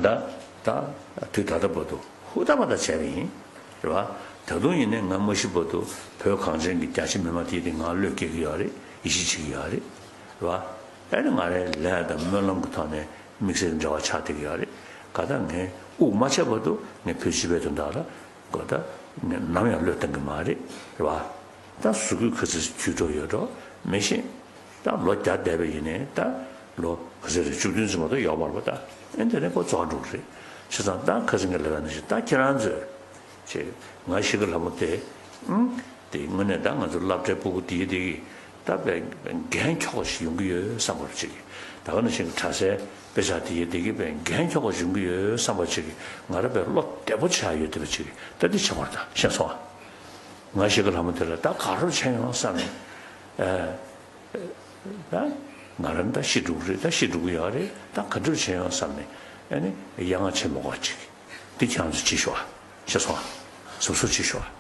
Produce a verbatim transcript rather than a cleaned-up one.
ད་ད་དུས་ད་ལྟ་བར་དུ་ཧུར་ཐག་པ་ད་བྱས་པ་ཡིན། རེད་བ། ད་དུང་ཡིན་ནའི་ང་མ་ཤི་བར་དུ་བོད་གངས་ཅན་གྱི་རྒྱ་ཆེ་མི་མང་དེ་དེ་ང་བློས་སྐྱེ་གི་ཡོད་རེད། ཡིད་ཆེས་བྱེད་ཀྱི་ཡོད་རེད། རེད་བ། ཨེ་ནི་ང་རའི་ལས་དང་སྨོན་ལམ་གྱི་ཐོག་ནས་དམིགས་བསལ་འབྲེལ་བ་ཆགས་བསྡད་ཀྱི་ཡོད་རེད། ག་ད་ངས་དབུགས་མ་ཆད་བར་དུ་ངས་བོད་སྤྱི་པའི་དོན་དག་ལ་གོ་ད་ངས་ནམ་ཡང་བློས་གཏོང་གི་མ་རེད། རེད་བ། ད་གཟུགས་སྐུ་ག་ཚོད་དུས་ཐོག་ཡོད་འགྲོ་མི་ཤེས། ད་ལོ་བརྒྱ་འདས་པ་ཡིན་ནའི་ད་ལོ་ག་ཚོད་རེད། བཅུ་བདུན་ཙམ་མ་གཏོགས་ཡོད་མ་རེད་པ། ད་ཨེ་འདི་ནས་ཁོ་རྫོགས་འགྲོ་གི་རེད། བྱས་ཙང་ད་ཁ་སང་གི་ལབ་ཡ་ནང་བཞིན་ད་ཁྱེད་རང་ཚོས་ཅེས་ང་ཤི་ཀ་ལྷ་མོ་དེ་ཨང་དེ་དངོས་གནས་ད་ང་ཚོ་སློབ་གྲྭའི་སྤུ་གུ་དེ་དེ་གི་ད་པའི་འགན་འཁྱོག་པ་ཞིག་ཡོང་གི་ཡོད་བསམ་པ་ཅིག་གི་ད་ག་ནང་བཞིན་གི་གྲྭ་སའི་དཔེ་ཆ་དེ་དེ་གི་པའི་འགན་འཁྱོག་པ་ཞིག་ཡོང་གི་ཡོད་བསམ་པ་ཅིག་གི་ང་ར་པའི་བློ་བདེ་པོ་ཆགས་ཡོད་དེ་པ་ཅིག་གི་ད་འདི་བྱེད་པར་ད་ཤེས་སོང་ཨ། ང་ཤི་ཀ་ལྷ་མོ་དེ་ལ་ད་ག་རེ་བྱས་ཡོང་བསམ་ནས་ཨ། ད་ང་རང་ད་ཤི་འགྲོ་གི་རེད། ད་ཤི་འགྲོ་གི་ཡོད་རེད། ད་ག་འདྲ་བྱས་ཡོང་བསམ་ནས་ཨ་ནི་ཡ་ང་ཆེན་མོ་གོ་ཅིག་འདི་ཁྱེད་རང་ཚོ་ཅིག་ཤོག་ཨ། ཤེས་སོང་ཨ། གཟབ་གཟབ་ཅིག་ཤོག་ཨ།